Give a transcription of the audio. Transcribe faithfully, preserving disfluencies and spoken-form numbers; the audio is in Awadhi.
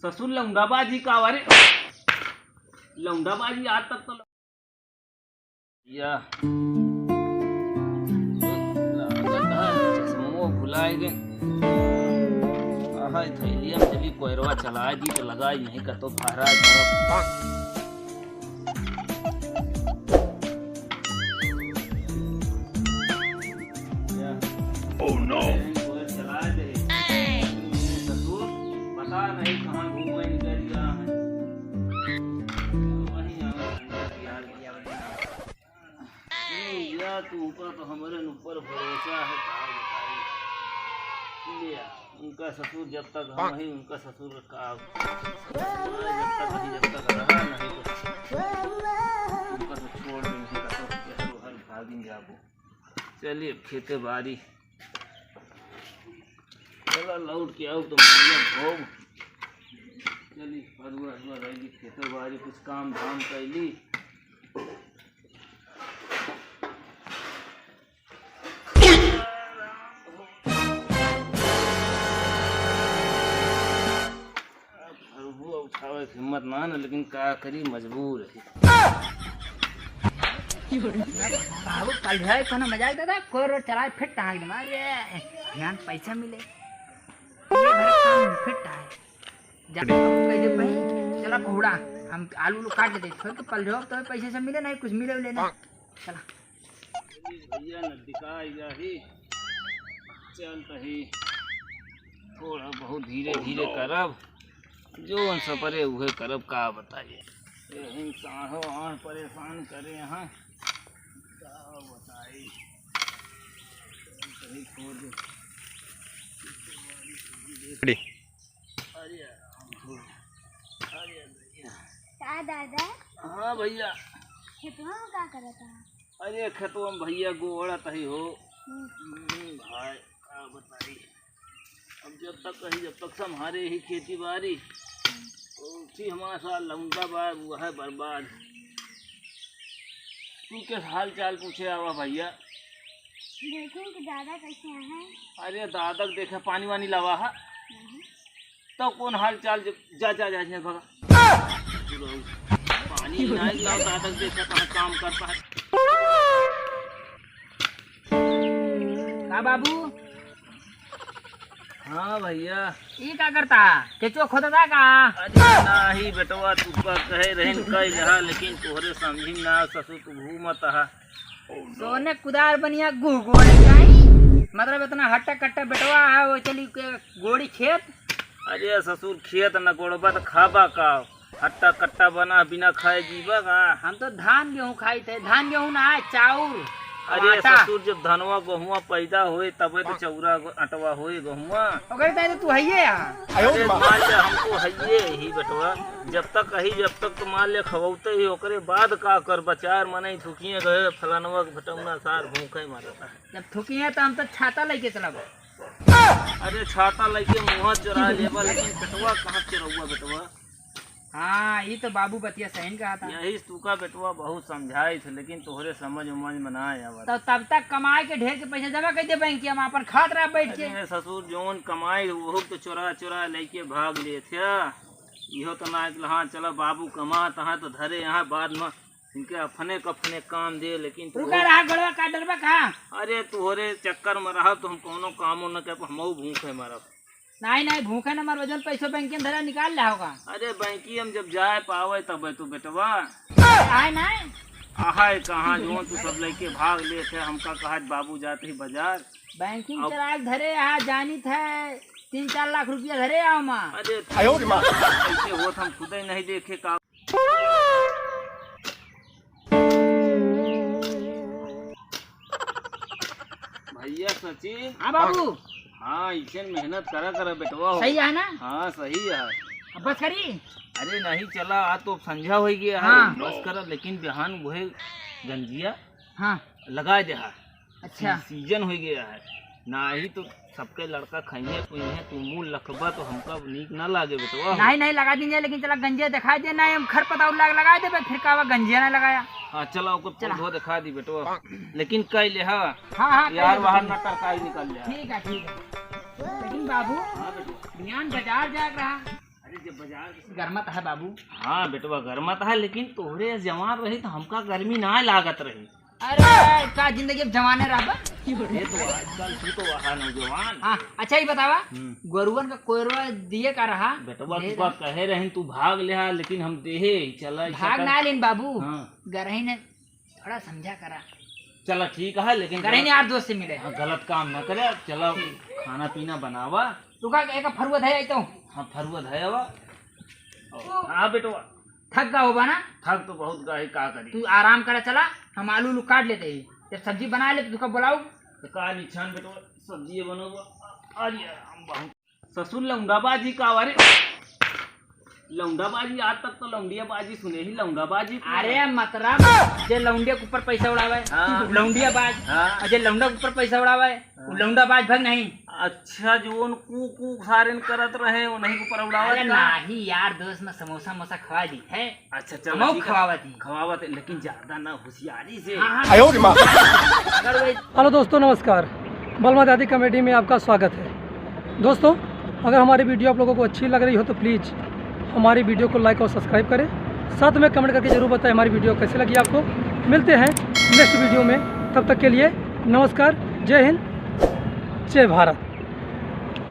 ससुर लौंडाबाजी का, अरे लौंडाबाजी आज तक तो या लागत है, चश्मो भुलाए गए। आहा, ई थैलिया में चली कोयरवा चलाए दी तो लगाई नहीं का तो फहराए करब। Oh no! चला दे। ससुर, पता नहीं कहाँ घूमे निकल गया है। वहीं आवा, ए, या तू का तो हमरे ऊपर भरोसा है, का बताई। ले आ, उनका ससुर जब तक हम ही, उनका ससुर का, जब तक ही, जब तक रहा नहीं तो उनका तो छोड़ देंगे, का तो हर, हर भागिन जाबो। चलिए, अब खेते बारी। चला, लौट के आओ तो मारिया भोग। चली, फरुआ, फरुआ रह ली, खेते बारी कुछ काम धाम कैली। अब फरुआ उठावे के हिम्मत ना न, लेकिन का करी, मजबूर है। बाबू, पलझाए कोनो मजाक दादा, कोई रोड चलाए फिट टहाई मारे, ध्यान पैसा मिले। ये भर काम फिट टहाई। जा, कह दे भाई, चला पहुड़ा, हम आलू उलू काट लेते, छोड़ के पलझाओ तो पैसे से मिले नहीं, कुछ मिले उले नहीं। चला। भैया नदिका यही चल तही, थोड़ा बहुत धीरे धीरे करब, जोन सपरे उहे करब, का बताइए। यही साढ़ो आन परेशान करे हैं, का बताई। चल तही छोड़ दे। अरे राम हो। अरे भैया। का दादा? हाँ भैया। खेतवा में का करत है? अरे खेतवा में भैया गोड़त ही हो। हम्म। हम्म, भाई का बताई, अब जब तक कही, जब तक संभारे ही खेती बारी, तो उसी हमारा साथ लौंडा बा, वो है बर्बाद। तू के हाल चाल पूछे आवा भैया? देखूं कि दादा कैसे हैं? अरे दादा के देखे पानी वानी लावा है। नहीं। तो कौन हाल चाल जब जा, जा, जा, जा, भगा। पानी नहीं लाओ, दादा के देखे कहाँ काम करता है। का बाबू? हाँ भैया। ई का करता? केचुआ खोदता का? अरे नाही बेटवा, तू का कहे रहन कई रहा, लेकिन तोहरे समझी ना ससुर, तू घूमत हा। सोने कुदार बनिया गुह गोड़े जाई। मतलब इतना हट्टा कट्टा बेटवा है, वो चली के गोड़ी खेत। अरे ससुर, खेत न गोड़बा त खाबा का? हट्टा कट्टा बना बिना खाए जीवा का? हम तो धान गेहूं खाई थे, धान गेहूं ना है, चाउर, अरे आटा। ससुर, जब धनवा गेहुआ पैदा होए तबे तो चौरा अटवा होए गेहुआ। ओकरे ताई तो तू हइये आ। अरे मान ले, हमको हइये ही बेटवा, जब तक कही, जब तक तो मान ले खवौते ही, ओकरे बाद का कर, बचार मनई थुकिए गए, फलानवा के भटौना सार भूखे मरता है। जब थुकिए तो हम तो छाता लेके चलब। अरे छाता लेके मुँह चोरा लेबा, लेकिन बेटवा कहाँ चोरौआ बेटवा? हाँ, ई तो बाबू बतिया सही कहा था। यही तुका बेटवा बहुत समझाई थे, लेकिन तोहरे समझ उमझ में ना आवत। तो तब तक कमाए के ढेर के पैसा जमा कर दे बैंक में, अपन खात रहा बैठ के। अरे ससुर, जौन कमाई वहू तो चोरा चोरा लेके भाग लिए थे। इहो तो ना कि हाँ चलो बाबू कमात है तो धरे यहाँ, बाद में इनके अपने क अपने काम दे, लेकिन तू रुका रहा, गोड़वा काट डरबा का? अरे तोहरे चक्कर में रहब तो हम कौनो कामो न करब, हमहू भूखे मरब। नहीं, नहीं, भूखे न मरबा, जौन पैसो बैंक में धरा निकाल ला होगा। अरे बैंकी हम जब जाए पावे तब तू बेटवा। आए नहीं। आहाय कहाँ, जौन तू सब लेके भाग ले थे, हमका कहा बाबू जाते ही बाजार। बैंकिंग अब चलाए धरे यहाँ जानी थे, तीन चार लाख रुपया धरे आओ माँ। अरे आयो रे माँ। कैसे होत हम खुदे नहीं देखे का। भैया सचिन। हाँ बाबू। हाँ, इसे मेहनत करा करा बेटवा हो। सही है ना? हाँ, सही है। अब बस करी? अरे नहीं चला, आ तो अब संझा हो गया है। हाँ। बस करा, लेकिन बिहान वही गंजिया हाँ। लगा दे हा। अच्छा। सी-, सीजन हो गया है, नाही तो सबके लड़का खइहे पीहे, तू मुंह लखबा तो हमका नीक ना लागे बेटवा। नहीं, नहीं, लगा दीजिए, लेकिन चला गंजे दिखा दे, नहीं हम खरपतवार लाग लगा देबे, फिर कहबा गंजे ना लगाया। हाँ, चला ओके चला। पौधो दिखा दी बेटवा, लेकिन कह ले हा। हाँ, हाँ, कह यार, ले बाहर बेटवा। ना तरकारी निकाल ले। ठीक है, ठीक है। लेकिन बाबू, हाँ बेटवा। बिहान बाजार जाए रहा। अरे जब गरमत है बाबू। हाँ बेटवा, गरमत है, लेकिन तोहरे जवान रही तो हमका गर्मी ना लागत रही। अरे, का जिंदगी अब जवाने रहबा? ये तो आजकल तू तो वहा नौजवान। हाँ, अच्छा, ये बतावा, हम्म। गोरुवन का कोयरवा दिए का रहा? बेटवा, दे तू का दे। कहे रहन, तू भाग ले हा, लेकिन हम देहे, चला, भाग चला। ना लेन बाबू। हाँ। गरही ने थोड़ा समझा करा। चला, ठीक है, लेकिन गरही ने गलत यार दोस्त से मिले। हाँ, गलत काम ना करे। चला, खाना पीना बनावा। तू का एक फरुआ धया आई तो? हाँ, फरुआ धया बा। हाँ बेटवा। थक गा होबा ना? थक तो बहुत गा है, का करी? तू आराम करा, चला, हम आलू उलू काट लेते ही, जब सब्जी बना ले तो तुका बुलाऊ। तो का निछान बेटवा, सब्जी बनोबा। अरे आराम बहुत। ससुर लौंडाबाजी का, अरे लौंडाबाजी, आज तक तो लौंडियाबाजी सुने ही, लौंडाबाजी का। अरे मतलब, जे लौंडिया के ऊपर पैसा उड़ावे, हाँ। लौंडियाबाज, हाँ। और जे लौंडा के ऊपर पैसा उड़ावे, हाँ। वो लौंडाबाज भग नहीं। अच्छा, जो उन कू कू सारेन करत रहे, उन्हीं के ऊपर उड़ावत अरे का? नहीं यार, दोस्त में समोसा मोसा खवा दी है। अच्छा, चलो, हमहू ठीक है। खवावत ही। खवावत है, लेकिन ज्यादा ना, होशियारी से। हाँ, हाँ। आयो रे माँ। अगर वही हेलो दोस्तों, नमस्कार। बलमा दादी कॉमेडी में आपका स्वागत है। दोस्तों, अगर हमारी वीडियो आप लोगों को अच्छी लग रही हो तो प्लीज हमारी वीडियो को लाइक और सब्सक्राइब करें। साथ में कमेंट करके जरूर बताएं हमारी वीडियो कैसे लगी आपको। मिलते हैं नेक्स्ट वीडियो में, तब तक के लिए नमस्कार, जय हिंद, जय भारत।